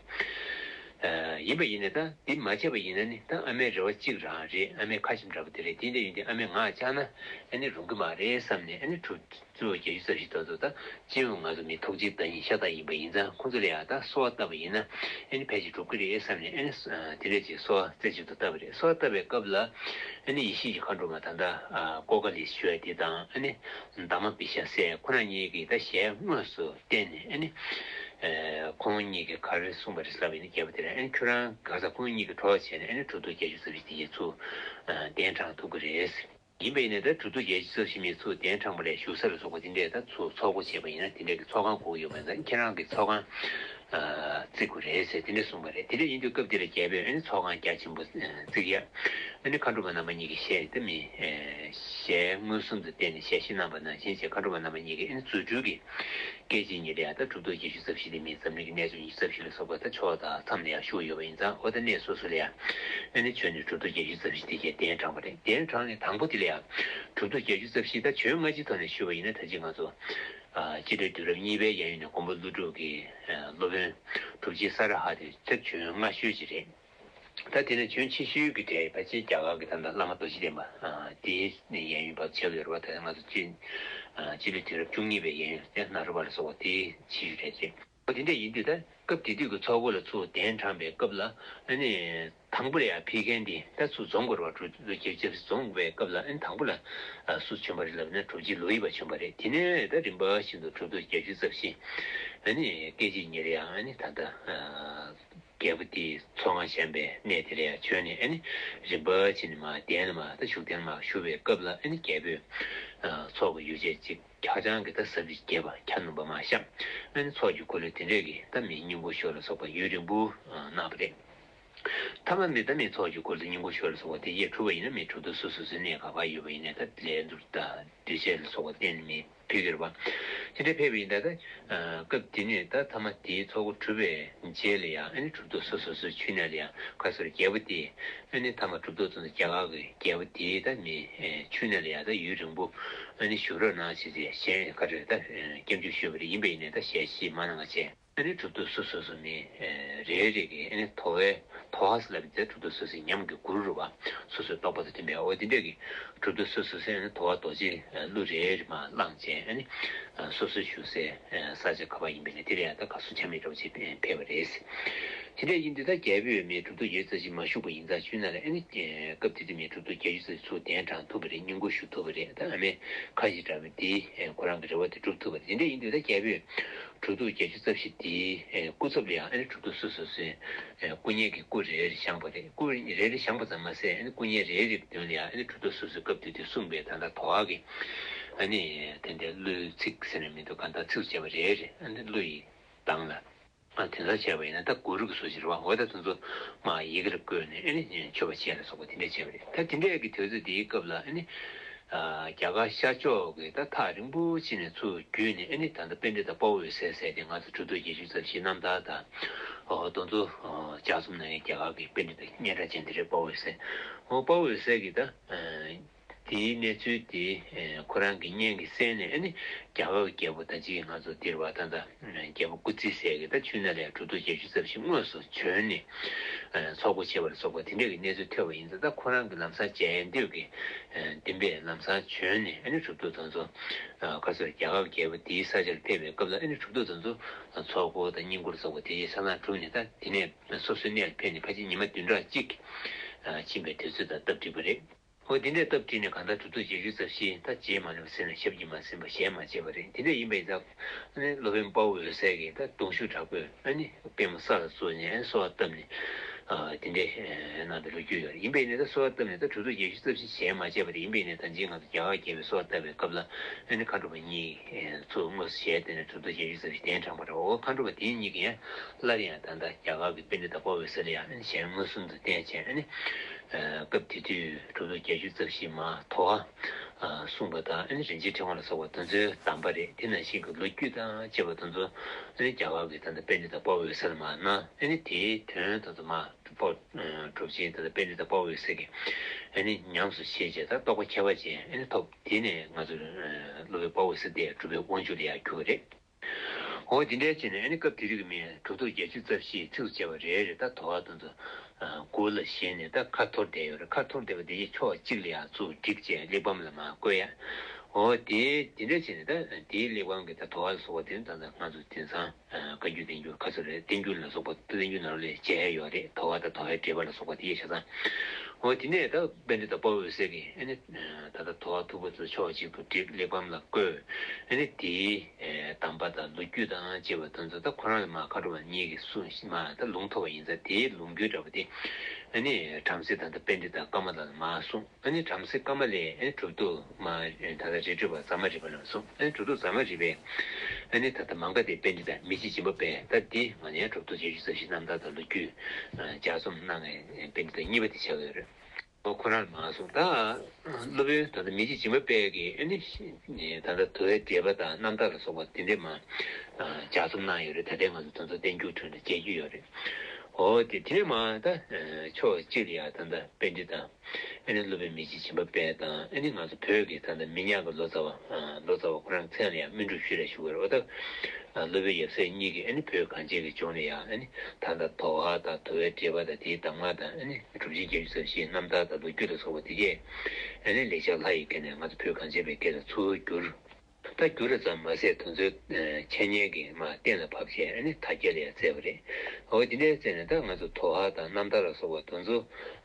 ཡིན་པ་ཡིན་ནའི་ད་འདི་མ་བྱས་པ་ཡིན་ན་ནི་ད་ཨ་མའི་རེ་བ་གཅིག་རང་རེད། ཨ་མའི་ཁ་ཞེ་དྲག་པོ་དེ་རེད། དེ་འདྲ་ཡིན་དུས་ཨ་མས་ངག་བཅག་ན་ཨ་ནི་རུང་གི་མ་རེད་བསམ་ནས་ཨ་ནི་གྲུབ་ཐོབ་བརྒྱད་ཅུ་རྩ་བཞི་དེ་ཚོ་ད་སྤྱི་ཡོངས་ང་ཚོ་མི་ཐུགས་རྗེའི་བདག་ཉིད་ཤ་སྟག་ཡིན་པ་ཡིན་ཙང་ཁོང་ཚོ་ལ་ཡང་ད་གསོལ་བ་བཏབ་པ་ཡིན་ན་ཨ་ནི་ཕལ་ཆེར་འགྲུབ་ཀྱི་རེད་བསམ་ནས་ཨ་ནི་དེ་འདྲ་ཅིག་གསོལ་བ་རྩེ་གཅིག་ཏུ་བཏབ་པ་རེད། གསོལ་བ་བཏབ་པའི་སྐབས་ལ་ཨ་ནི་ཡེ་ཤེས་ཀྱི་མཁའ་འགྲོ་མ་ད་ལྟ་ཀོ་ཀ་ལི་ཞུ་བ་དེ་དང་ཨ་ནི་འདབ་མ་པི་ཤ་ཟེར་ཁོ་རང་གཉིས་ཀྱིས་ད་ཞལ་དངོས་སུ་བསྟན་ནས་ཨ་ནི། ཁོང་གཉིས་ཀྱིས་ག་རེ་གསུངས་པ་རེད་ཟེར་བ་ཡིན་ན་རྒྱལ་པོ་དེ་ལ་ཨ་ནི་ཁྱོད་རང་ག་ས་ཁོང་གཉིས་ཀྱི་གྲོགས་བྱས་ནས་ཨ་ནི་གྲུབ་ཐོབ་བརྒྱད་ཅུ་རྩ་བཞི་དེ་གས་ཚུར་གདན་དྲངས་ཐུབ་ཀྱི་རེད། ཡིན་པ་ཡིན་ནའི་ད་གྲུབ་ཐོབ་བརྒྱད་ཅུ་རྩ་བཞི་མི་ཚུར་གདན་དྲངས་པ་ལས་བཞུགས་ས་ལ་སོགས་པ་དེ་འདྲས་ད་ཚུར་ཚོགས་སྒོ་བྱས་པ་ཡིན་ན་དེ་འདྲས་ཀྱི་ཚོགས་ཁང་དགོས་ཀྱི་ཡོད་པ་ཡིན་ཙང་ཁྱེད་རང་གི་ཚོགས་ཁང་བརྩིག་དགོས་རེད་ཟེར་དེ་འདྲས་གསུངས་པ་རེད། དེ་འདྲས་ཡིན་དུས་སྐབས་དེ་ལ་རྒྱལ་པོས་ཨ་ནི་ཚོགས་ཁང་རྒྱ་ཆེན་པོ་བརྩིག་ཡ། ཨ་ནི་མཁའ་འགྲོ་མ་རྣམ་པ་གཉིས་ཀྱི་ཞལ་དེ་མི་ཞལ་མངོན་སུམ་དུ་བསྟན་ནས་ཞལ་བཞེས་གནང་པ་ནང་བཞིན་བྱས་མཁའ་འགྲོ་མ་རྣམ་པ་གཉིས་ཀྱིས་ཨ་ནི་རྫུ་འཕྲུལ་གྱི། སྐད་ཅིག་ཉིད་ལ་ཡང་ད་གྲུབ་ཐོབ་བརྒྱད་ཅུ་རྩ་བཞི་དེ་མིན་འཛམ་གླིང་གི་གནས་ཚུལ་ཉི་ཤུ་རྩ་བཞི་ལ་སོགས་པ་ད་ཕྱོགས་དང་མཚམས་ལ་ཡང་བཞུགས་ཡོད་པ་ཡིན་ཙང་འོ་ད་གནས་སོ་སོ་ལ་ཡང་ཨ་ནི་བྱོན་ནས་གྲུབ་ཐོབ་བརྒྱད་ཅུ་རྩ་བཞི་དེ་གས་གདན་དྲངས་པ་རེད། གདན་དྲངས་ནས་དང་པོ་དེ་ལ་ཡང་གྲུབ་ཐོབ་བརྒྱད་ཅུ་རྩ་བཞི་ད་བྱོན་སྔ་ཕྱི་ཐོག་ནས་ཞུས་པ་ཡིན་ན་ད་ཅི་ང་ཚོ་སྤྱི་ལོའི་དུས་རབས་གཉིས་པའི་གཡས་གཡོན་ནས་མགོན་པོ་ཀླུ་སྒྲུབ་ཀྱི་སློབ་དཔོན་གྲུབ་ཆེན་ས་ར་ཧ་དེ་ད་བྱོན་སྔ་ཤོས་ཅིག་རེད། ད་དེ་ནས་བྱོན་ཕྱི་ཤོས་ཀྱི་གྲས་ཕལ་ཆེར་རྒྱ་གར་གྱི་ད་ལྟ་བླ་མ་རྡོ་རྗེ་གདན་པ་དེའི་གཡས་གཡོན་བར་ཆད་ཡོད་རེད་བ། ད་ང་ཚོ་སྤྱི་སྤྱི་ལོའི་དུས་རབས་བཅུ་གཉིས་པའི་གཡས་གཡོན་དེ་ནཱ་རོ་པ་ལ་སོགས་པ་དེའི་ཕྱི་ཤོས་རེད་ཅེས། འོ་དེ་འདྲ་ཡིན་དུས་ད་སྐབས་དེ་དུས་ཀྱི་ཚོགས་སྒོ་ལ་ཚུར་གདན་དྲངས་པའི་སྐབས་ལ་ཨ་ནི་ད་ དང་པོ་ལ་ཡང་ཕེབས་མཁན་དེ་ད་སུ་འཛོམས་དགོས་རེད་བ། གྲུབ་ཐོབ་བརྒྱད་ཅུ་རྩ་བཞི་འཛོམས་དགོས་པའི་སྐབས་ལ་ཨ་ནི་དང་པོ་ལ་ཨ་སུ་བྱོན་པ་རེད་ལབ་ན་གྲུབ་རྗེ་ལོ་དབྱིབས་པ་བྱོན་པ་རེད། དེ་ནས་ད་རིམ་པ་བཞིན་དུ་གྲུབ་ཐོབ་བརྒྱད་ཅུ་རྩ་བཞི་ཨ་ནི་སྐད་ཅིག་ཉིད་ལ་ཡང་ཨ་ནི་ད་ལྟ་ཨ་རྒྱལ་པོ་དེའི་ཚོགས་ཁང་བཞེངས་པའི་གནས་དེ་ལ་ཡང་བྱོན་ནས་ཨ་ནི་རིམ་པ་བྱས་ནས་མར་གདན་ལ་མར་ད་བཞུགས་གདན་ལ་མར་བཞུགས་པའི་སྐབས་ལ་ཨ་ནི་རྒྱལ་པོས་ཨ་ཚོགས་ཀྱི་ཡོ་བྱད་ཅིག་ཁྱར་བྱང་གི་ད་ཟབ་རྒྱས་པ་ཁྱབ་སྣོན་པ་མར་བཤམས། ཨ་ནི་ཚོགས་ཀྱི་འཁོར་ལོ་དེ་འདྲས་ཀྱི་ད་མི་སྙིང་པོ་ཞུ་བ་ལ་སོགས་པ་ཡུན་རིང་པོ་གནང་བ་རེད། མཐའ་མ་མི་ད་མི་ཚོགས་ཀྱི་འཁོར་ལོ་སྙིང་པོ་ཞུ་བ་ལ་སོགས་པ་དེ་ཡས་གྲུབ་པ་ཡིན་ན་མི་གྲུབ་ཐོབ་སོ་སོ་སོའི་གནས་ག་པར་ཡོད་པ་ཡིན་ནའི་ད་ལས་འདུར་ད་འདུས་བྱས་ལ་སོགས་པ་བརྟེན་ནས་མི་ཕེབས་ཀྱི་རེད་པ། དེ་འདྲས་ཕེབས་པ་ཡིན་ད་ད་སྐབས་དེ་ནས་ད་མཐའ་མ་དེའི་ཚོགས་འཁོར་གྲུབ་པའི་རྗེས་ལ་ཡང་ཨ་ནི་གྲུབ་ཐོབ་སོ་སོ་སོའི་མཆོད་གནས་ལ་ཡང་ཁ་སོར་རྒྱལ་པོ་དེ་ཨ་ནི་མཐའ་མ་གྲུབ་ཐོབ་ཚོ་རྒྱ་གར་གྱི་རྒྱལ་པོ་དེའི་ད་མི་མཆོད་གནས་ལ་ཡང་ད་ཡུན་རིང་པོ་ཨ་ནི་བཞུགས་རོགས་གནང་ཞེས་ཞེས་ག་རེ་ད་སྐྱབས་འཇུག་ཞུས་པ་རེད། ཡིན་པ་ཡིན་ནའི་ད་ཞལ་བཞེས་མ་གནང་བ་བྱས། ཨ་ནི་གྲུབ་ཐོབ་སོ་སོ་སོ་མི་རེ་རེ་གིས་ཨ་ནི་དོ་བའི་དོ་བ་ཟེར་ལབ་པའི་དེ་གྲུབ་ཐོབ་སོ་སོའི་ཉམས་ཀྱི་མགུར་རུ་བ་སོ་སོའི་རྟོགས་པ་དང་མཐུན་པའི་འོ་དེ་འདྲས་ཀྱི་གྲུབ་ཐོབ་སོ་སོ་སོའི་ཨ་ནི་དོ་བ་རྡོ་རྗེ་གླུ་རེ་རེ་མར་བླངས་བྱས་ཨ་ནི་སོ་སོའི་བཞུགས་སའི་ས་ཆ་ག་པར་ཡིན་པའི་ལས་དེ་ལ་ཡང་ད་ག་སུ་ཆ་མེད་འདྲ་བོ་ཅིག་ཕེབས་པ་རེད། དེ་འདྲས་ཡིན་དུས་ད་རྒྱལ་པོས་མི་གྲུབ་ཐོབ་བརྒྱད་ཅུ་རྩ་བཞི་མ་བཞུགས་པ་ཡིན་ཙང་ཚུལ་ན་ལ་ཨ་ནི་སྐབས་དེ་དུས་མི་གྲུབ་ཐོབ་བརྒྱད་ཅུ་རྩ་བཞི་ཚུར་གདན་དྲངས་ཐུབ་པ་རེད། སྙུང་གུ་ཞུ་ཐུབ་པ་རེད། ད་ཨ་མའི་ཁ་ཞེ་དྲག་པོས་དེ་ཁོ་རང་གི་རེ་བ་དེ་འགྲུབ་ཐུབ་པ་རེད། དེ་འདྲས་ཡིན་དུས་ད་རྒྱལ་པོས་གྲུབ་ཐོབ་བརྒྱད་ཅུ་རྩ་བཞི་དེའི་སྐུ་ཚབ་ལ་ཡང་ཨ་ནི་གྲུབ་ཐོབ་སོ་སོ་སོའི་སྐུ་བརྙན་གྱི་སྐུ་རེ་རེ་བཞེངས་པ་རེད། སྐུ་རེ་རེ་བཞེངས་པ་ཙམ་མ་ཟད་ཨ་ནི་སྐུ་བརྙན་རེ་རེ་གི་མདུན་ལ་ཡང་ཨ་ནི་གྲུབ་ཐོབ་སོ་སོའི་སྐབས་དེ་དུས་གསུངས་པའི་ད་ལྟ་དོ་བ་གི་ཨ་ནི་དེ་འདྲའི་གླུའི་ཚིག་ཟེར་ན་མི་འདུག་གང་ལྟར་ཚིགས་སུ་བཅད་པ་རེ་རེ་ཨ་ནི་གླུ་ཡི་གདངས་ལ། ཨ་དེ་ལྟར་བྱས་པ་ཡིན་ན་ད་གུ་རུ་གི་བཟོ་ཞིག་རེད་བ། འོ་ད་དེ་ཚོ་མར་ཡི་གེར་བཀོད་ནས་ཨ་ནི་མཆོད་པ་བྱས་ལ་སོགས་པ་དེ་འདྲ་བྱས་པ་རེད། ད་དེ་འདྲས་ཀྱི་དུས་ཚོད་དེའི་སྐབས་ལ་ཨ་ནི་ཨ་རྒྱ་གར་ཤར་ཕྱོགས་ཀྱི་ད་ཐག་རིང་པོ་ཕྱིན་ནས་ཚུར་བརྒྱུད་ནས་ཨ་ནི་ད་ལྟ་པཎྜི་ཏ་དཔའ་བོ་འོད་ཟེར་ཟེར་དེ་ང་ཚོ་གྲུབ་ཐོབ་བརྒྱད་ཅུ་རྩ་བཞིའི་རྣམ་ཐར་དང་། འོ་དེ་ཚོ་ལྗགས་རྩོམ་གནང་མཁན་རྒྱ་གར་གྱི་པཎྜི་ཏ་སྙན་གྲགས་ཅན་དེ་རེད་དཔའ་བོ་འོད་ཟེར། འོ་དཔའ་བོ་འོད་ཟེར་གྱིས་ད། དེའི་གནས་ཚུལ་དེ་ཁོ་རང་གི་སྙན་གྱིས་གསན་ནས་ཨ་ནི་རྒྱ་གར་གྱི་རྒྱལ་པོ་ད་ཅི་ང་ཚོ་འདིར་བ་ད་ལྟ་རྒྱལ་པོ་སྐུ་ཚེ་ཟེར་གི་ད་ཆུ་ན་ལས་གྲུབ་ཐོབ་བརྒྱད་ཅུ་རྩ་བཞི་དངོས་སུ་བྱོན་ནས་ཚོགས་འཁོར་བྱས་པ་ལ་སོགས་པ་དེ་འདྲ་གི་གནས་ཚུལ་ཐོས་པ་ཡིན་ཙང་ད་ཁོ་རང་གི་ལམ་སང་མཇལ་འདོད་ཀྱི་འདུན་པས་ལམ་སང་བྱོན་ནས་ཨ་ནི་གྲུབ་ཐོབ་ད་ཚོ་ཁ་སོ་རྒྱ་གར་གྱི་རྒྱལ་པོ་དེའི་ས་ཆར་ཕེབས་པའི་སྐབས་ལ་ཨ་ནི་གྲུབ་ཐོབ་ད་ཚོ་ཚོགས་འཁོར་དང་བསྙེན་བཀུར་སོགས་པ་དེ་ཡི་ས་ལམ་གྲུབ་ནས་ད་དེ་ནས་སོ་སོའི་གནས་ལ་ཕེབས་ནས་ཕལ་ཆེར་ཉི་མ་བདུན་ཕྲག་གཅིག་ཕྱིན་པའི་དུས་ཚོད་དང་སྟབས་བསྒྲིགས་པ་རེད། འོ་དེ་འདྲའི་སྟབས་བསྒྲིགས་ནས་གང་ལྟར་གྲུབ་ཐོབ་བརྒྱད་ཅུ་རྩ་བཞི་ད་རྗེས་མ་ལོན་པ་ཟེར་ན་ཞབས་ཀྱིས་མ་ཟིན་པ་ཞལ་མ་བྱས་པ་རེད། དེ་འདྲ་ཡིན་པ་ཡིན་ཙང་ཨ་ནི་སློབ་དཔོན་དཔའ་བོ་འོད་ཟེར་གྱིས་ད་གདུང་ཤུགས་དྲག་པོས་ཨ་ནི་པུས་མོ་ས་ལ་བཙུགས་ནས་ཨ་ནི་གསོལ་བ་བཏབ་ནས་ཨ་དེ་འདྲའི་གནང་བའི་ལོ་རྒྱུས་ཡོད་རེད། ཡིན་པ་ཡིན་ནའི་ད་གསོལ་བ་བཏབ་ནས་ད་གྲུབ་ཐོབ་བརྒྱད་ཅུ་རྩ་བཞི་ཞལ་མ་བྱས་པ་རེད། ཡིན་པ་ཡིན་ནའི་ད་ཅི་ང་ཚོ་རྒྱ་གར་རྒྱལ་པོས་གསོལ་བ་བཏབ་པའི་སྐབས་ལ་ཨ་ནི་མཁའ་འགྲོ་མ་གཉིས་ཚུར་དངོས་སུ་ཞལ་བསྟན་ནས་གྲུབ་ཐོབ་བརྒྱད་ཅུ་རྩ་བཞི་གདན་དྲངས་པ་རེད། འོ་མཁའ་འགྲོ་མ་དེ་གཉིས་ཀྱིས་ཡང་སླར་ཡང་ད་ལྟ་རྒྱ་གར་གྱི་པཎྜི་ཏ་དཔའ་བོ་འོད་ཟེར་ལ་ཡང་ཨ་ནི་ཞལ་མངོན་སུམ་དུ་བསྟན་བྱས་ཨ་ནི། སྐབས་དེ་དུས་གྲུབ་ཐོབ་བརྒྱད་ཅུ་རྩ་བཞི་མར་དོ་ཧ་གསུངས་པ་དང་ཨ་ནི་རིན་ཆེན་ཕྲེང་བ་ལ་སོགས་པ་དེ་ཚོའི་གདམས་པ་རེད། དེ་ནང་བཞིན་གྱི་ལོ་རྒྱུས་དང་བཅས་པ་དེ་ཚོ་ཨ་ནི་རྒྱ་གར་གྱི་ད་ལྟ་པཎྜི་ཏ་དཔའ་བོ་འོད་ཟེར་ལ་མར་གནང་། ཨ་ནི་དེའི་དོན་དེ་ཚོ་མར་དཔའ་གྲུབ་ཆེན་ད་ལྟ་པཎྜི་ཏ་དཔའ་བོ་འོད་ཟེར་གྱིས་ཨ་ནི་ཉམས་སུ་བཞེས་བྱས་ད་རྟོགས་པ་ཁྱད་པར་ཅན་ཨ་ནི་ཐོབ། དེ་ནས་ང་ཚོ་སློབ་དཔོན་དཔའ་བོ་འོད་ཟེར་དེ་གྲུབ་པའི་དབང་ཕྱུག་ལ་ཡར་གྱུར་པ་རེད། འོ་དེ་འདྲའི་བྱས་ནས་ཨ་ནི་སྐབས་དེ་དུས་ཀྱི་མི་གྲུབ་ཐོབ་བརྒྱད་ཅུ་རྩ་བཞི་ཚིགས་སུ་བཅད་པ་རེ་རེ་ད་དོ་ཧ་དེ་ཚོ་མགུལ་ལ་བཞེས་ནས་ད་ཁ་འཐོར་བསྡད་ཡོད་རེད། ཁ་འཐོར་བསྡད་པ་དེ་ཕྱོགས་གཅིག་ལ་ཡར་ཚུར་བསྒྲིགས་བྱས་གླེགས་བམ་ལ་མར་བཀོད་ཡ། འོ་དེ་དེ་འདྲ་བྱས་ནས་ད་དེའི་གླེགས་བམ་གྱི་ད་དོ་ཧ་ལ་སོགས་པ་དེ་ད་ལྟ་ང་ཚོ་དེང་སང་བཀའ་འགྱུར་བསྟན་འགྱུར་ཁ་ཚོ་རེད། བསྟན་འགྱུར་ལ་སོགས་པ་བསྟན་འགྱུར་ནང་ལ་མཇལ་ཡ་ཡོད་རེད། དོ་ཧ་དང་དོ་ཧའི་འགྲེལ་པ་ལ་སོགས་པ་དེ་ཡས་ཆ་ཚང་། འོ་དེ་ནས་ད་པཎྜི་ཏ་དཔའ་བོ་འོད་ཟེར་གྱིས་ཨ་ནི་ད་ལྟ་དོ་ཧ་མཐུག་པོ་ཚོ་ཕྱོགས་གཅིག་ཏུ་བསྒྲིགས་གླེགས་བམ་ལ་བཀོད། ཨ་ནི་དེའི་གདམས་པ་དང་ལོ་རྒྱུས་དང་བཅས་པ་དེ་ཚོ་ད་ཁོ་རང་ལ་མར་མཁའ་འགྲོ་མ་གཉིས་ཀྱིས་གསུངས་མར་ད་ལུང་ཐོབ་པ་ཡིན་ཙང་དེའི་ལུང་རྒྱུན་འདྲ་པོ་དེ་ཨ་ནི་བྲམ་ཟེ་ད་ལྟ་པཎྜི་ཏ་ཀ་མ་ལ་ལ་མར་གསུངས། ཨ་ནི་བྲམ་ཟེ་ཀ་མ་ལས་ཨ་ནི་གྲུབ་ཐོབ་མར་ད་ལྟ་རི་ཁྲོད་པ་ཛ་མ་རི་པ་ལ་གསུངས། ཨ་ནི་གྲུབ་ཐོབ་ཛ་མ་རི་པས་ཨ་ནི་ད་ལྟ་མ་ག་དྷའི་པཎྜི་ཏ་མི་ཕྱེད་སྦྱིན་པ་དཔལ་ད་འདི་ང་ནི་གྲུབ་ཐོབ་བརྒྱད་ཅུ་རྩ་བཞི་རྣམ་ཐར་དང་ལོ་རྒྱུས་ལྗགས་རྩོམ་གནང་བའི་པཎྜི་ཏ་གཉིས་པ་དེ་ཆགས་ཡོད་རེད། ཁོ་རང་ལ་མར་གསུངས། ད་སློབ་དཔོན་ད་ལྟ་མི་ཕྱེད་སྦྱིན་པ་དཔལ་གྱིས་ཨ་ནི་ད་ལྟ་དོ་ཧའི་འགྲེལ་པ་དང་རྣམ་ཐར་ལ་སོགས་པ་དེ་འདྲས་མར་ལྗགས་རྩོམ་གནང་ཡོད་རེད། ད་ལྟའི་ང་ཚོ་དེ་ཚོ་བསྟན་འགྱུར་ཁྲོད་ནས་མཇལ་རྒྱུ་ཡོད་རེད། འོ་དེ་དེ་ནས་མར་ད་ཕྱོགས་གཅིག་ལ་ཡང་ད་ལྟ་པཎྜི་ཏ་ཨ་ནི་སློབ་དཔོན་མི་ཕྱེད་སྦྱིན་པ་དཔལ་དང་ཨ་ནི་ང་ཚོ་བོད་ཀྱི་ད་ལྟ་མི་ཉག་གི་ལོ་ཙཱ་བ་ལོ་ཙཱ་བ་ཁོ་རང་མཚན་ལ་ཡང་སྨིན་གྲུབ་ཞུ་རེ་ཞུ་དགོས་རེད། འོ་ད་སློབ་དཔོན་ཡབ་སྲས་གཉིས་ཀྱིས་ཨ་ནི་བོད་གངས་ཅན་གྱི་ལྗོངས་ལ་ཡང་ཨ་ནི་ད་ལྟ་དོ་ཧ་དང་དོ་ཧའི་འགྲེལ་པ་དང་དེའི་གདམས་ངག་དང་ཨ་ནི་གྲུབ་ཆེན་བརྒྱད་ཅུ་རྩ་བཞིའི་རྣམ་ཐར་དང་ལོ་རྒྱུས་ལ་སོགས་པ་དེ་གས་ཨ་ནི་ལེགས་སྦྱར་ལྷ་ཡི་སྐད་ནས་ང་ཚོ་བོད་གངས་ཅན་པའི་སྐད་ལ་ཚུར་བསྒྱུར། ད་འགྱུར་ར་ཙམ་མ་ཟད་དེ་ཚོའི་འཆད་ཉན་གྱི་མ་གཏན་ལ་ཕབ་བྱས་ཨ་ནི་དར་རྒྱས་ལ་ཡང་བསྩལ་བ་རེད། འོ་དེ་འདྲའི་བསྩལ་ནས་ད་ང་ཚོ་དོ་ཧ་དང་རྣམ་ཐར་ལ་སོགས་པ་དེ་ཚོ་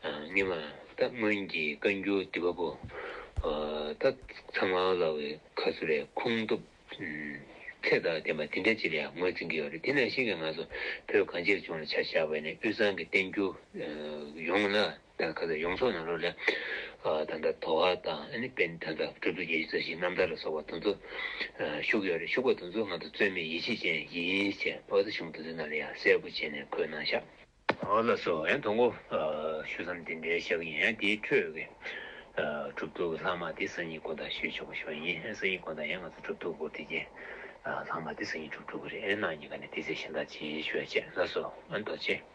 སྔོན་མ་ད་སྔོན་གྱི་བཀའ་འགྱུར་འདི་པ་པོ་ད་ཚང་མ་ལ་བའི་ཁ་ཚུར་ལས་ཁུངས་ཐུབ་ཚད་དང་ལྡན་པ་དེ་འདྲ་ཅིག་ལ་ཡང་ངོས་འཛིན་གྱི་ཡོད་རེད། དེ་ནང་བཞིན་གྱི་ང་ཚོ་བོད་གངས་ཅན་ལྗོངས་ལ་ཆ་བཞག་པ་ཡིན་ན་དབུས་གཙང་གི་བསྟན་འགྱུར་ཡོངས་ལ། ད་ག་ཚོད་ཡོངས་རྫོགས་ནང་ལོགས་ལ་ད་ལྟ་དོ་ཧ་དང་ཨ་ནི་དཔེ་ད་ལྟ་གྲུབ་ཐོབ་བརྒྱད་ཅུ་རྩ་བཞིའི་རྣམ་ཐར་ལ་སོགས་པ་དེ་ཚོ་ཞུགས་ཡོད་རེད། ཞུགས་པ་དེ་ཚོ་ང་ཚོ་རྩོད་མེད་ཡིད་ཆེས་ཅན་ཡིན་ཞེས་པོ་ཏི་གཞུང་དེ་ཚོའི་ནང་ལ་ཡང་གསལ་པོ་བྱས་ནས་འཁོད་གནང་ཤག་འོ་ལགས་སོ། ཡང་དང་པོ་ཞུ་མཚམས་འདི་འདྲའི་བཞག་ཡིན། ཡང་དེའི་འཕྲོས་ཀྱི་གྲུབ་ཐོབ་ཀྱི་ལྷག་མ་དེ་སང་ཉིན་དགོང་དག་ཞུས་ཆོག་པ་ཞུ་བ་ཡིན། སང་ཉིན་དགོང་དག་ཡང་ང་ཚོ་གྲུབ་ཐོབ་སྐོར་དེ་གྱད་ལྷག་མ་དེ་སང་ཉིན་གྲུབ་གྲུབ་ཀྱི་རེད། ཨེ་ནང་ཉིན་ག་ནས་དེ་ཚེ་གཞན་དག་ཅིག་ཞུ་བ་བྱས། ལགས་སོ། ཨ་ནི་ཐུགས་རྗེ་ཆེ།